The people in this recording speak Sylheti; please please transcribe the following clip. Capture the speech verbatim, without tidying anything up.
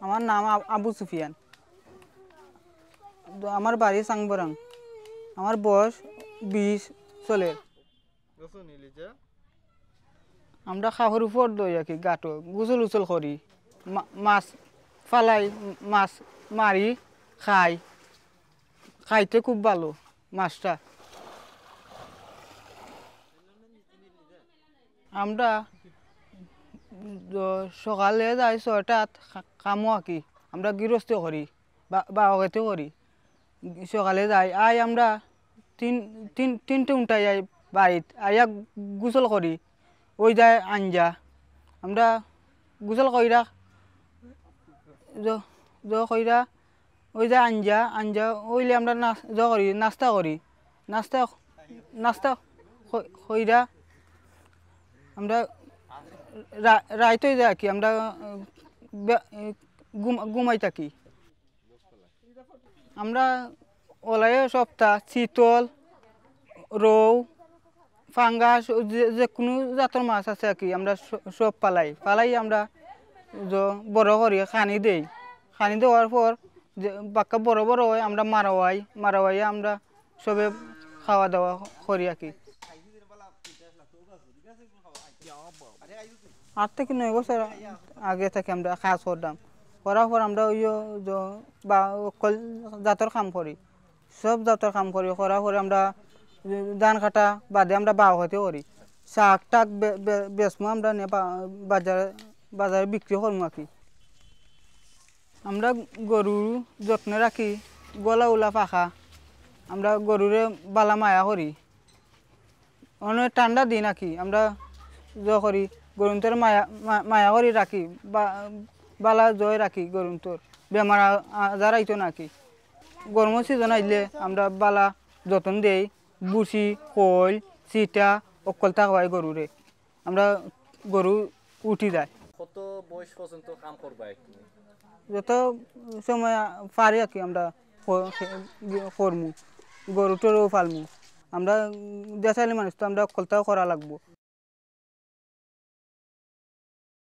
আমার নাম আব-, আবু সুফিয়ান। তো আমার বাড়ি সাংবরাং। আমার বয়স বিশ চলের। আমরা খাওয়ার উপর দই আর কি, গাটো গোসল উসল করি, মা-, মাছ ফালাই, মাছ মারি, খাই। খাইতে খুব ভালো মাছটা। আমরা দ-, সকালে যাই ছয়টাত, কা-, কামো আর কি। আমরা গৃহস্থ করি, বা-, বাওয়াগেতে করি। সকালে যাই, আই আমরা তিন, তিন, তিনটে উল্টাই আই বাড়িত, আইয়া গোসল করি। ওই যায় আঞ্জা, আমরা গোসল কইরা, জ-, জ কইরা, ওই যায় আঞ্জা, আঞ্জা ওইলে আমরা নাস-, জ করি, নাস্তা করি, নাস্তা, নাস্তা ক-, কইরা আমরা রা-, রাইত হয়ে যায় কি, আমরা, আহ, বে-, ঘুম-, ঘুমাই থাকি। আমরা ওলাইয়ে সবতা, চিতল, রৌ, ফাঙ্গাস, যে, যে কোনো জাতর মাছ আছে আর কি, আমরা স-, সব ফালাই। ফালাই আমরা জ-, বড় করি, খানি দেই। খানি দেওয়ার পর যে বাক্কা বড় বড় হয়, আমরা মারাওয়াই, মারাওয়াইয়া আমরা সবে খাওয়া দাওয়া করি আর কি। আট থেকে নয় বছর আগে থাকি আমরা কাজ করতাম। করার পর আমরা ওই যে বা অকল জাতর কাম করি, সব জাতর কাম করি। করার পরে আমরা ধান কাটা বাদে আমরা বাও খেতে করি। শাক টাক বে-, বে-, বেচমু আমরা নিয়া বা-, বাজারে, বাজারে বিক্রি করমু আর কি। আমরা গরু যত্নে রাখি, গলা উলা পাকা। আমরা গরুরে বালা মায়া করি। অনেক ঠান্ডা দিন আর কি, আমরা জ করি, গরুন্তর মায়া, মা-, মায়া করি রাখি, বা-, বালা জয় রাখি গরুন্তর, বেমার আ-, আজার আইতো না কি। গরমর সিজন আইলে আমরা বালা যতন দেই, ভুসি, খৈল, চিটা, অকলতা খাওয়াই গরুরে। আমরা গরু উঠি যায়। কত বয়স পর্যন্ত কাম করবা তুমি? যত সময় পারি আর কি আমরা ক-, করমু, গরু টরু পালমু। আমরা দেশালি মানুষ তো, আমরা অকলতাও করা লাগবো।